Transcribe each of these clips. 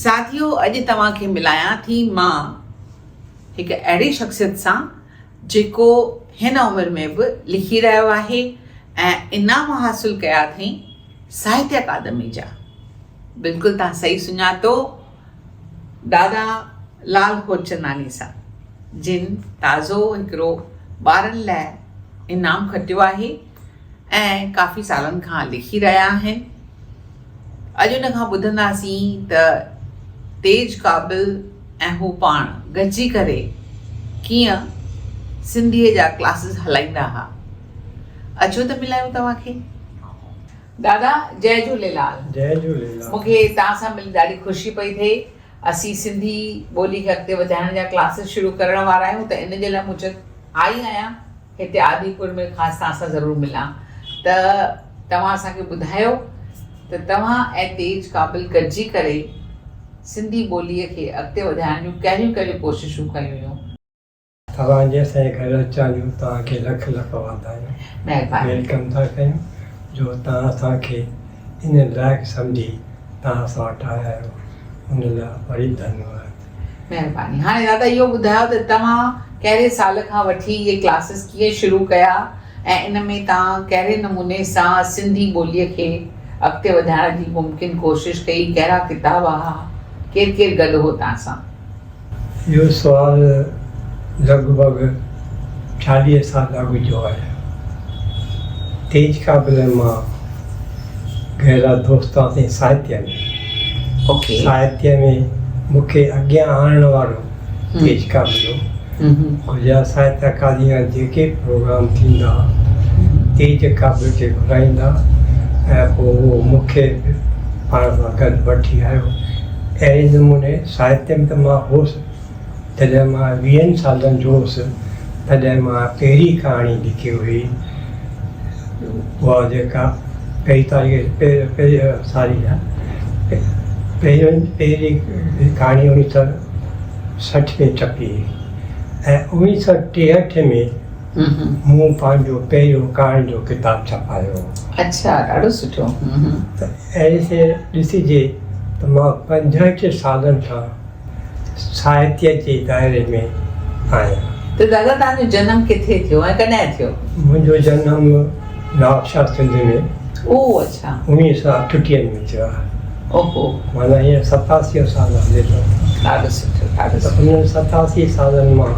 ساٿيو اڄ توهان کي ملايان ٿي مان هڪ اهڙي شخصيت سان جيڪو هن عمر ۾ به لکي رهيو آهي ۽ انعام حاصل ڪيا اٿئين ساهتيه اڪادمي جا. بلڪل توهان صحيح سڃاتو دادا لال هوتچنداڻي سان جن تازو هڪڙو ٻارن لاء انعام کٽيو آهي ۽ ڪافي سالن کان لکي رهيا آهن. اڄ ان کان ٻڌنداسين ته تيج قابل ۽ هو پاڻ گڏجي ڪري ڪيئن سنڌيء جا ڪلاسز هلائيندا ها. اچو ته ملايون توهان کي. دادا جئي جهوليلال. جئي جهوليلال. مون کي توهان سان ملي ڏاڍي خوشي پئي ٿئي. اسين سنڌي ٻولي کي اڳتي وڌائڻ جا ڪلاسز شروع ڪرڻ وارا آهيون ته ان جي لاء مون چيو آئي آهيان هتي آديپور ۾ خاص توهان سان ضرور ملان ته توهان اسان کي ٻڌايو ته توهان ۽ تيج قابل گڏجي ڪري سنڌي ٻوليء کي اڳتي وڌائڻ جون ڪهڙيون ڪهڙيون ڪوششون ڪيون هيون. توهان جي اسان جي گهر اچڻ جون توهان کي لک لک واڌايون. مهرباني. Welcome ٿا ڪيون جو توهان اسان کي ان لائق سمجهي توهان اسان وٽ آيا آهيو ان لاء وري ڌنيواد. مهرباني هاڻي دادا اهو ٻڌايو ته توهان ڪهڙي سال کان وٺي اهي ڪلاسز ڪيئن شروع ڪيا ۽ ان ۾ توهان ڪهڙي نموني سان سنڌي ٻوليء کي اڳتي وڌائڻ جي ممڪن ڪوشش ڪئي ڪهڙا ڪتاب ها ڪير ڪير گڏ هو توهان سان. اهو سوال لڳ ڀڳ 40 سال اڳ جو آهي. تيج قابل ۽ مان گهرا دوست هئاسين ساهتيه ۾. ساهتيه ۾ مون کي اڳيان آڻڻ وارو تيج قابل هو. گجرات ساهتيه اڪادمي جا جيڪي به پروگرام ٿيندا ها، تيج قابل کي گهرائيندا ۽ پوء اهو مون کي به پاڻ سان گڏ وٺي آيو. اهڙي نموني ساهتيه ۾ ته مان هوس. جڏهن مان ويهن سالن جو هوس، تڏهن مان پهرين ڪهاڻي لکي هئي. اها جيڪا پهرين تاريخ ساري پهرين پهرين ڪهاڻي 1960 ۾ ڇپي هئي ۽ 1963 ۾ مون پنهنجو پهريون ڪهاڻين جو ڪتاب ڇپايو هو. اڇا ڏاڍو سٺو. ته اهڙي ڏسجي ته مان 65 سالن کان ساهتيه جي دائري ۾ آهيان. ته دادا توهان جو جنم ڪٿي ٿيو ۽ ڪڏهن ٿيو؟ منهنجو جنم نوابشاهه سنڌ ۾ او اڇا. 1938 ۾ ٿيو آهي. اوهو. معنيٰ هينئر 87 سال هلي ٿو. ڏاڍو سٺو ڏاڍو ته سٺو. انهن 87 سالن مان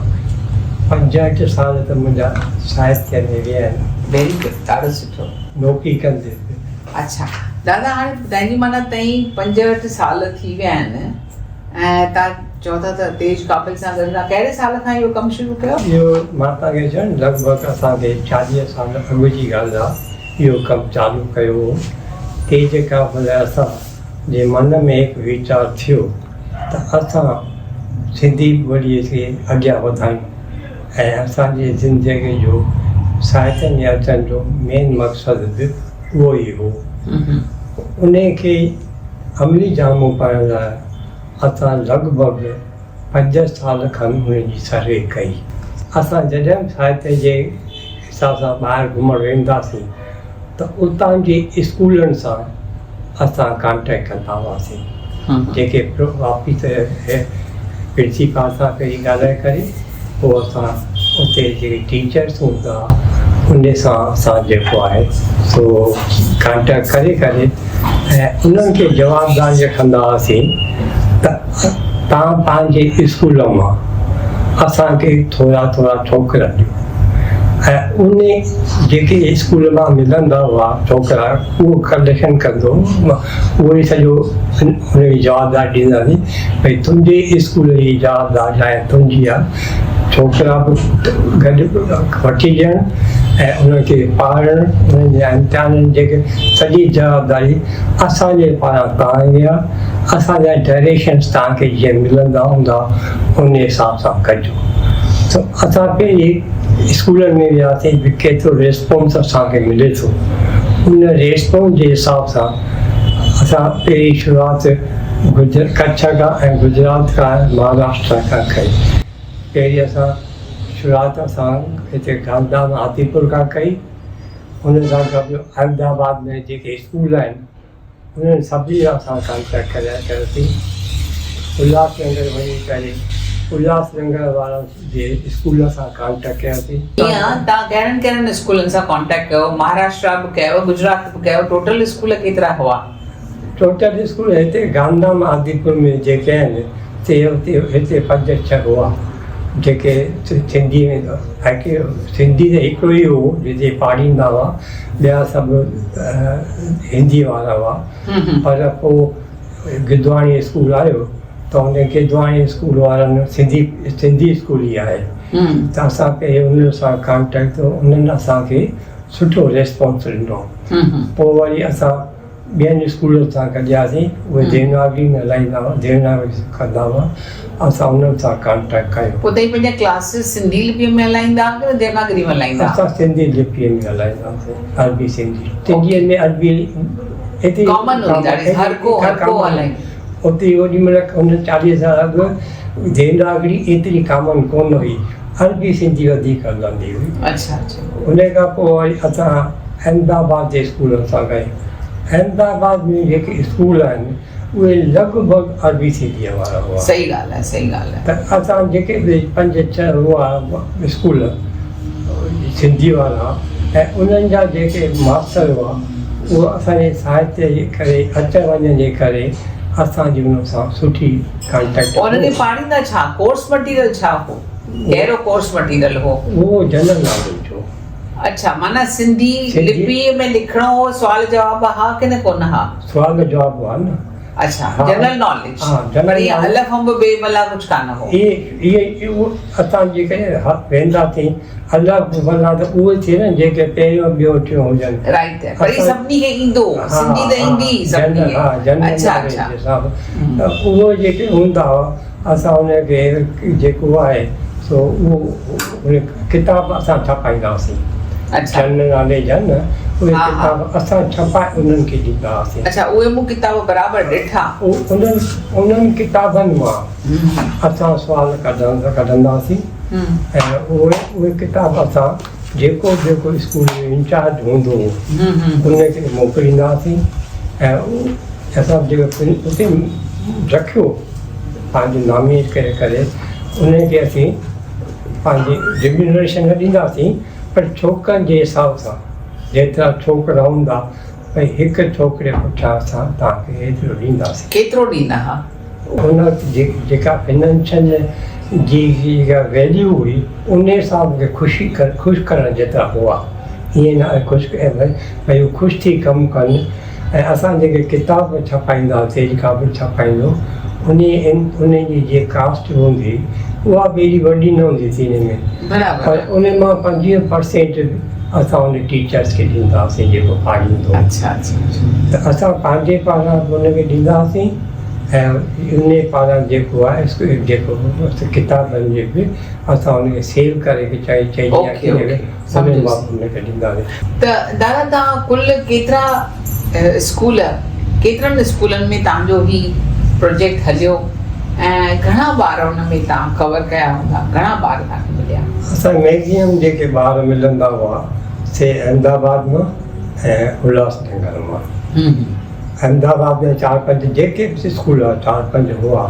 65 سال ته منهنجا ساهتيه ۾ ويا آهن. ويري گڊ ڏاڍو سٺو. نوڪري ڪندي به. اڇا دادا هاڻي تنهنجي معنيٰ تئين 65 سال ٿي ويا آهن ۽ تان چئو ٿا ته تيج قابل سان گڏ تان ڪهڙي سال کان اهو ڪم شروع ڪيو؟ اهو مان توهان کي چوان لڳ ڀڳ اسان کي 40 سال اڳ جي ڳالهه آ اهو ڪم چالو ڪيو هو. تيج قابل ۽ اسان جي من ۾ هڪ ويچار ٿيو ته اسان سنڌي ٻوليء کي اڳيان وڌايون ۽ اسان جي زندگيء جو ساهتيه ۾ اچڻ جو مين مقصد به اهو ئي هو. انهيء کي عملي جامو پائڻ لاء اسان لڳ ڀڳ پنج سال کن ان جي سروي ڪئي. اسان جڏهن به ساهتيه جي حساب سان ٻاهر گهمڻ وينداسين ته اتان جي اسڪولن سان اسان ڪانٽيڪٽ ڪندا هئاسين. جيڪي آفيس پرنسپال سان پهرين ڳالهائي ڪري پوء اسان اتي جيڪي ٽيچرس هوندا ان سان اسان جيڪو آهي سو ڪانٽيڪٽ ڪري ڪري ۽ انهن کي جوابداري رکندا هئاسين ته توهان پنهنجي اسڪول مان اسان کي ٿورا ٿورا ڇوڪرا ڏيو ۽ ان جيڪي اسڪول مان ملندا هئا ڇوڪرا اهو ڪليڪشن ڪندو اهو ئي سڄو ان کي جوابداري ڏينداسين ڀئي تنهنجي اسڪول جي جوابداري آهي تنهنجي آهي ڇوڪرا به گڏ وٺي ڏيڻ ۽ انهن کي پاڙهڻ انهن جي امتحانن جيڪي سڄي جوابداري اسان جي پاران توهان جي آهي اسان جا ڊائريڪشنس توهان کي جيئن ملندا هوندا ان حساب سان ڪجو ته اسان پهرين اسڪولن ۾ وياسين به ڪيترو ريسپانس اسان کي ملي ٿو ان ريسپانس جي حساب سان اسان پهرين شروعات ڪڇ کان ۽ گجرات کان مهاراشٽرا کان ڪئي. پهرين اسان شروعات اسان هتي گانڌيڌام هاٿيپور کان ڪئي. ان سان گڏ احمد آباد ۾ جيڪي اسڪول آهن انهن سڀني سان اسان ڪانٽيڪٽ ڪريا ڪيوسين. الهاس نگر وڃي ڪري الهاس نگر وارن جي اسڪول سان ڪانٽيڪٽ ڪياسين. ڪيئن توهان ڪهڙن ڪهڙن اسڪولن سان ڪانٽيڪٽ ڪيو؟ مهاراشٽرا به ڪيو، گجرات به ڪيو، ٽوٽل اسڪول ڪيترا هئا؟ ٽوٽل اسڪول هتي گانڌيڌام آديپور ۾ جيڪي آهن سي اتي هتي پنج ڇهه هئا جيڪي سنڌي ۾ سنڌي ته هڪڙو ئي هو جتي پاڙهيندا هئا ٻيا سڀ هندي وارا هئا پر پوء گدواڻي اسڪول آيو ته ان گدواڻي اسڪول وارن سنڌي سنڌي اسڪول ئي آهي ته اسان کي انهن سان ڪانٽيڪٽ ٿيو انهن اسان کي سٺو ريسپانس ڏنو پوء وري اسان ٻين اسڪولن سان گڏياسين اهي ديوناگري ۾ هلائيندا هئا ديوناگري سکندا هئا اسان انهن سان ڪانٽيڪٽ ڪيو. پوء توهين پنهنجا ڪلاسز سنڌي لپيء ۾ هلائيندا هئا ڪي ديوناگري ۾ هلائيندا هئا؟ اسان سنڌي لپيء ۾ هلائيندا هئاسين عربي سنڌي سنڌيء ۾ عربي ايتري ڪامن هئي ڏاڍي هر ڪو هر ڪو هلائيندو. اتي اوڏي مهل ان 40 سال اڳ ديوناگري ايتري ڪامن ڪونه هئي عربي سنڌي وڌيڪ هلندي هئي. اڇا اڇا. ان کان پوء وري اسان احمد آباد جي اسڪولن سان ڪئي. احمد آباد ۾ جيڪي اسڪول آهن اهي لڳ ڀڳ عربي سنڌيء وارا هئا. صحيح ڳالهه آهي صحيح ڳالهه آهي. ته اسان جيڪي به پنج ڇهه هئا اسڪول سنڌي وارا ۽ انهن جا جيڪي ماستر هئا اهي اسان جي ساهتيه جي ڪري اچڻ وڃڻ جي ڪري اسان جي انهن سان سٺي ڪانٽيڪٽ هو. انهن کي پاڙهيندا ڇا؟ ڪورس مٽيريل ڇا هو؟ ڪهڙو ڪورس مٽيريل هو؟ اهو جنرل ناليج هو. اڇا معنيٰ سنڌي لپيء ۾ لکڻو هو سوال جواب ها ڪي نه ڪونه ها؟ سوال جواب هئا نه. اڇا جنرل ناليج پر ايئن الف انب بي بلا ڪجهه ڪانه هو. اهي اسان جيڪي وينداسين الف بلا ته اهي ٿئي نه جيڪي پهريون ٻيو ٽيون هجن. رائيٽ پر اهي سڀني کي ايندو هو سنڌي ته ايندي هئي سڀني کي. اڇا اڇا. ته اهي جيڪي هوندا هئا اسان ان کي جيڪو آهي سو اهو ڪتاب اسان ڇپائيندا هئاسين. اڇا. جن نالي جا نه اهي ڪتاب اسان ڇپائي انهن کي ڏيندا هئاسين. اڇا اهي مون ڪتاب برابر ڏٺا. انهن انهن ڪتابن مان اسان سوال ڪڍندا هئاسين ۽ اهي اهي ڪتاب اسان جيڪو جيڪو اسڪول جو انچارج هوندو هو ان کي موڪليندا هئاسين ۽ اسان جيڪو اتي رکيو پنهنجو ناميٽ ڪري ڪري ان کي اسين پنهنجي ريميونريشن نه ڏينداسين پر ڇوڪرن جي حساب سان جيترا ڇوڪرا هوندا ڀئي هڪ ڇوڪري پٺيان اسان توهان کي ايترو ڏينداسين. ڪيترو ڏيندا ها؟ ان وقت جيڪا فنانشل جي جيڪا ويليو هئي ان حساب کي خوشي خوش ڪرڻ جيترا هئا ائين نه آهي خوش ڀئي هو خوش ٿي ڪم ڪن ۽ اسان جيڪي ڪتاب ڇپائيندا هئاسين تيج قابل ڇپائيندو انهي انهي جي جيڪا ڪاسٽ هوندي اها به ايڏي وڏي نه هوندي ٿي انهي ۾ پر انهي مان 25 پرسينٽ اسان ان ٽيچرس کي ڏيندا هئاسين جيڪو پاڙهيندو هو ته اسان پنهنجي پاران به ان کي ڏيندا هئاسين ۽ انهي پاران جيڪو آهي جيڪو ڪتابن جي به اسان ان کي سيو ڪري چئي چئي انهي مان به ان کي ڏيندا هئاسين. ته دادا توهان ڪل ڪيترا اسڪول ڪيترن اسڪولن ۾ توهان جو هي پروجيڪٽ هليو ۽ گهڻا ٻار ان ۾ توهان ڪور ڪيا هوندا گهڻا ٻار توهان کي مليا؟ اسان کي ميگزيمم جيڪي ٻار ملندا هئا سي احمد آباد مان ۽ الهاس نگر مان. احمد آباد ۾ چار پنج جيڪي به اسڪول هئا چار پنج هئا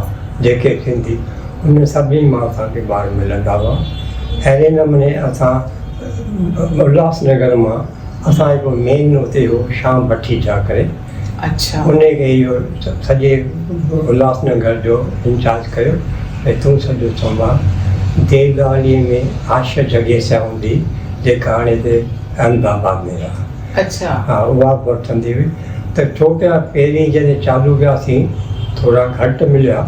جيڪي به سنڌي انهن سڀني مان اسان کي ٻار ملندا هئا. اهڙي نموني اسان الهاس نگر مان اسان هڪ مين اتي هو شام بٺي جا ڪري اڇا ان کي اهو سڄي الهاس نگر جو انچارج ڪيو ۽ تون سڄو سنڀال. ديولالي ۾ آشا جڳيسيا هوندي هئي جيڪا هاڻي هتي احمد آباد ۾ آهي. اڇا. ها اها به وٺندي هئي ته ڇوڪرا پهرين جڏهن چالو ڪياسين ٿورا گهٽ مليا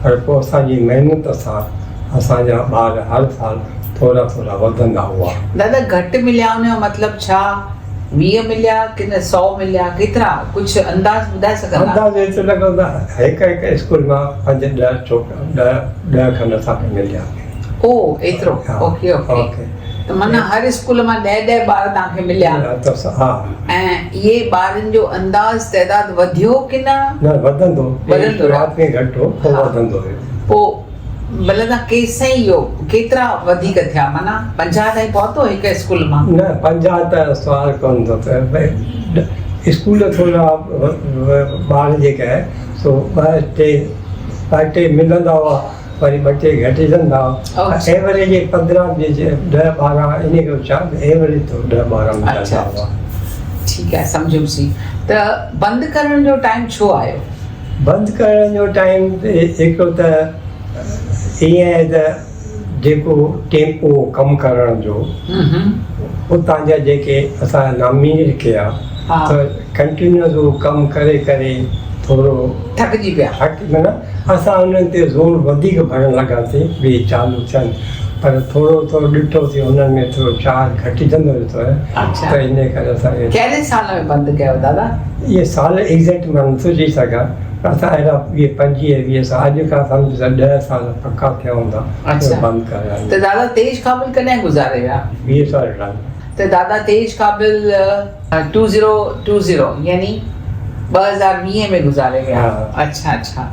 پر پوء اسان جي محنت سان اسان جا ٻار هر سال ٿورا ٿورا وڌندا هئا. دادا گهٽ مليا ان جو مطلب ڇا 20 مليا ڪي نه سئو مليا ڪيترا ڪجهه انداز ٻڌائي سگهندا. انداز ايترو لڳندو ته هڪ هڪ اسڪول مان پنج ڏهه ڇوڪرا ڏهه ڏهه کن اسان کي مليا. او ايترو اوڪي اوڪي ته معنيٰ هر اسڪول مان ڏهه ڏهه ٻار توهان کي مليا. ها. ۽ اهي ٻارن جو انداز تعداد وڌيو ڪي نه؟ نه وڌندو وڌندو شروعات ۾ گهٽ هو پوء وڌندو ويو. پوء ڀلا تان ڪيستائين اهو ڪيترا وڌيڪ ٿيا معنيٰ 50 تائين پهتو هڪ اسڪول مان؟ نه 50 ته سوال ڪونه ٿو ٿئي ڀئي اسڪول ٿورا ٻار جيڪي آهي سو ٻه ٽي ٻه ٽي ملندا هئا وري ٻه ٽي گهٽجندا هئا. ايوريج 15 ڏهه 12 انهي کان ڇا ايوريج ٿورو ڏهه 12 ملندا هئا. ٺيڪ آهي سمجهيم سين ته بند ڪرڻ جو ٽائيم ڇو آيو؟ بند ڪرڻ جو ٽائيم هڪڙو ته ائين آهي ته جيڪو ٽيمپو ڪم ڪرڻ جو اتان جا جيڪي اسان جا نامي ڪيا ته ڪنٽينيوس اهو ڪم ڪري ڪري ٿورو ٿڪجي پيا. ٿڪ معنيٰ اسان انهن تي زور وڌيڪ ڀرڻ لڳاسين به چالو ٿين پر ٿورو ٿورو ڏٺوسين انهن ۾ ٿورو چارج گهٽجندو ويو ته ان ڪري اسان ڪهڙي سال ۾ بند ڪيو دادا؟ اهي سال ايگزيڪٽ مان نٿو چئي سگهان پر اسان اهڙا اهي 25 20 سال اڄ کان سمجهه ته 10 سال پڪا ٿيا هوندا اهي بند ڪرايا. ته دادا تيج قابل ڪڏهن گذاري ويا؟ 20 سال ٿيا. ته دادا تيج قابل 2020 يعني 2020 ۾ گذاري ويا. اڇا اڇا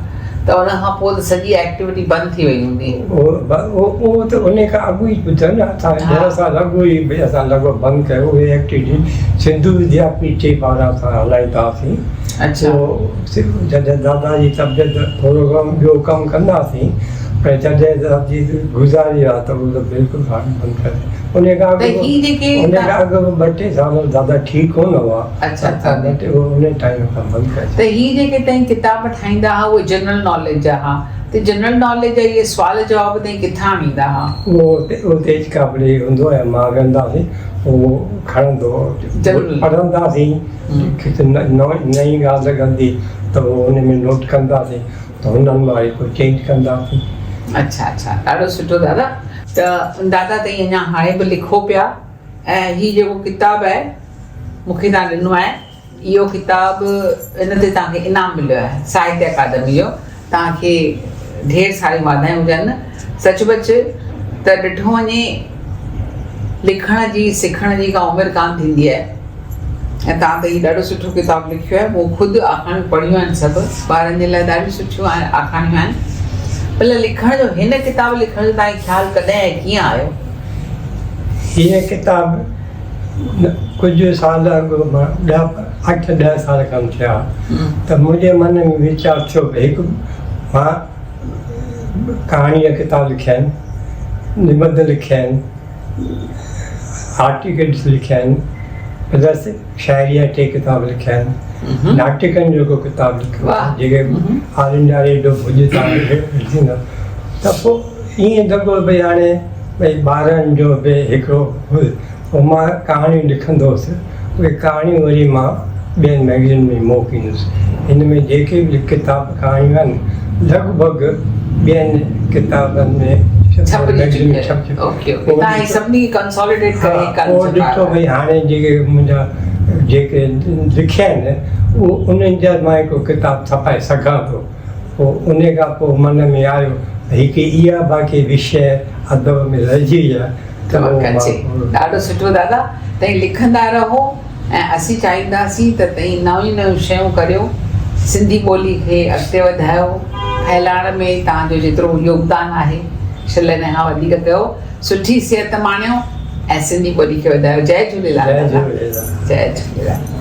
ته ان کان پوء ته سڄي ايڪٽيوٽي بند ٿي وئي هوندي. اهو ته ان کان اڳ ئي ٻڌو نه اسان 10 سال اڳ ئي ڀئي اسان لڳ ڀڳ بند ڪيو اهي ايڪٽيوٽي سنڌو وديا پيٺ جي پاران اسان هلائيندا هئاسين. پوء جڏهن دادا جي طبيعت ٿورو ڪم ٻيو ڪم ڪندا هئاسين پر جڏهن دادا جي گذاري ويا ته اهو ته بلڪل بند ڪري ان کان اڳ ان کان اڳ به ٻه ٽي سال دادا ٺيڪ ڪونه هئا ٻه ٽي ان ٽائيم کان بند ڪري ته هي جيڪي تئين ڪتاب ٺاهيندا ها اهي جنرل ناليج جا ها ته جنرل ناليج جا اهي سوال جواب تئين ڪٿان ايندا ها؟ اهو تيج ڪاپڙي هوندو ۽ مان ويهنداسين اهو کڻندو هو پڙهنداسين ڪٿي نئين ڳالهه لڳندي ته اهو ان ۾ نوٽ ڪنداسين ته هنن مان هڪ چينج ڪنداسين. اڇا اڇا ڏاڍو سٺو دادا. ته دادا تئين اڃا هاڻي به لکو پيا ۽ هي جيڪو ڪتاب آهي مون کي توهان ڏنو آهي اهو ڪتاب ان تي توهان کي انعام مليو آهي ساهتيه اڪادمي جو توهان کي ڍير ساريون واڌايون هجن سچ پچ ته ڏٺو وڃي لکڻ جي سکڻ جي ڪا عمر ڪانه ٿيندي آهي ۽ توهان ته هي ڏاڍو سٺو ڪتاب لکيو آهي مون خود آکاڻيون پڙهيون آهن سڀ ٻارن جي لاء ڏاڍيون سٺيون آکاڻيون آهن ڀلا لکڻ جو هن ڪتاب لکڻ جو توهان کي خيال ڪڏهن ۽ ڪيئن آيو؟ هيء ڪتاب ڪجهه سال اڳ ڏهه اٺ ڏهه سال کن ٿيا ته منهنجي من ۾ ويچار ٿيو ته هڪ مان ڪهاڻي جا ڪتاب لکيا آهن نبنڌ لکيا آهن آرٽيڪلس لکيا آهن پلس شاعري جا ٽي ڪتاب لکيا آهن ناٽڪن جو هڪ ڪتاب لکيو آهي جيڪي آل انڊيا ريڊيو ڀڄ تان ٿيندا ته پوء ائين لڳو ڀئي هاڻي ڀئي ٻارن جو به هڪڙو پوء مان ڪهاڻيون لکندو هوس اهي ڪهاڻيون وري مان ٻين مئگزين ۾ موڪليندس. هن ۾ جيڪي به ڪتاب ڪهاڻيون آهن لڳ ڀڳ ٻين ڪتابن ۾ ڇپجي چڪيون آهن. پوء ڏٺو ڀئي هاڻي جيڪي منهنجا جيڪي لکيا آهن اهو انهن جا مان هڪ ڪتاب ڇپائي سگهان ٿو. پوء انهي کان پوء من ۾ آيو ته هڪ اها باقي وشيه ادب ۾ رهجي وئي آهي. ڪچي. ڏاڍو سٺو دادا تئين لکندا رهو ۽ اسين چاهينداسين ته تئين نيون نيون شيون ڪريو سنڌي ٻولي کي اڳتي وڌايو ڦهلائڻ ۾ توهان جو جيترو يوگدان آهي شل ان کان وڌيڪ ڪيو سٺي صحت ماڻيو ۽ سنڌي ٻولي کي وڌايو جئي جهوليلال دادا جئي جهوليلال.